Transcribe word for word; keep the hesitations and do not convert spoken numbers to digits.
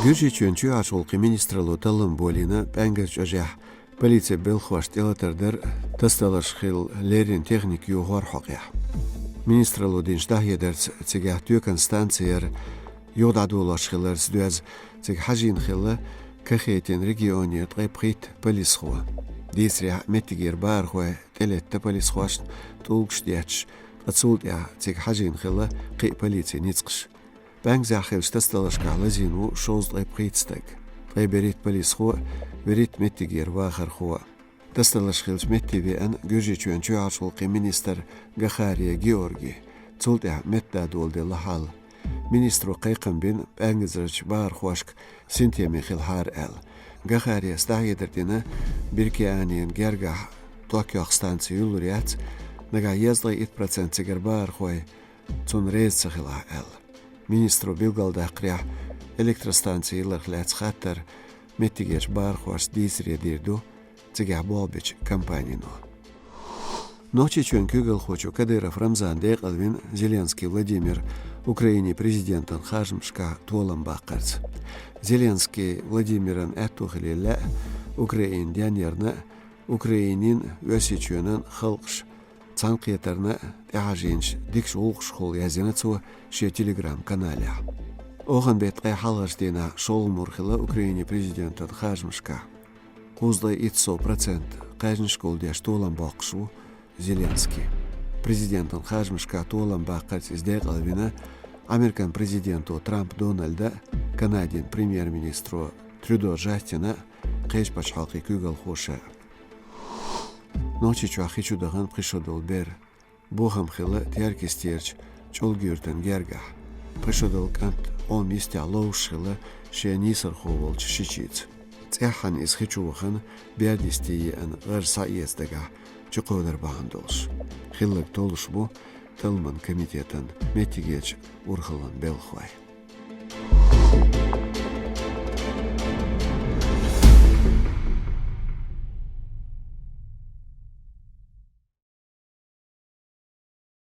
Гуьржийчоьнан чоьхьарчу гӀуллакхийн министралло таллам болийна ПӀаьнгаза чӀожехь полицин белхахошна тӀелатар дар тасадаларш хилла леррина техника йохор хьокъехь. Министралло динчу дӀахьедарца, цигахь тоькан станци яр юха дӀадолош хиларца доьзна, цига хьажийна хилла Кахетин регионера ткъе пхийтта полисхо. Дийцарехь, меттигера бахархой тӀелетта полисхошна тӀулгаш детташ, ткъа цул тӀаьхьа цига хьажийна хилла кхин а полицин ницкъаш. ПӀаьнгазехь хиллачу тасадаларшкахь лазийна ву шовзткъе пхийтта стаг, ткъе берхӀитта полисхо а, берхӀитта меттигера вахархо а. Тасадаларш хиллачу метте веана Гуьржийчоьнан чоьхьарчу гӀуллакхийн министр Гахари Георгий. Цул тӀаьхьа меттан дадолла делла хьал. Министро кхайкхам бина ПӀаьнгазарчу бахархошка синтеме хилахьара аьлла. Гахарис дӀахьедар дина Биркеанин гергахь ток йоккху станци юьллур яц, нагахь дезткъе итт процент цигара бахархой цунна реза ца хилахь аьлла. Министро билгалдаккхарехь, электростанци яларх лаьцна хаттар меттигерчу бахархошца дийцаре дийр ду цигахь болх бечу компанино. Нохчийчоьнан куьйгалхочо Кадыров Рамзана декъалвина Зеленский Владимир Украинин президентан харжамашкахь толам баккхарца. Зеленский Владимиран аьтто хилийла лаьа Украина денъярна а, Украинин а, Оьрсийчоьнан а халкъаш цхьаьнакхетарна а тӀехьажийначу дикачу гӀуллакхашхула, яздина цо шен Telegram-каналехь. Оханан беттан ткъе хьалхарчу дийнахь шолгӀа мур хилла Украинин президентан харжамашкахь. Кхузткъе итт сов процент кхаьжнаш гулдеш толам боккхуш ву Зеленский. Президентан харжамашкахь толам баккхарца иза декъалвина Американ президенто Трамп Дональда а, Канадин премьер-министро Трюдо Джастина а, кхечу пачхьалкхийн куьйгалхоша а. Нохчийчохь хи чу дахана пхи шо долу бер. Бохам хилла Теркйистерчу ЧӀулга-Юьртан гергахь. Пхи шо долу кӀант Ӏома йистехь ловзуш хилла шен нийсархо волчу шичица. ЦӀеххьана иза хи чу вахана, берда йисте еана гӀар схьаэца дагахь чукхоьдар бахьана долуш. Хилларг толлуш бу талламан комитетан меттигерчу урхаллан белхахой.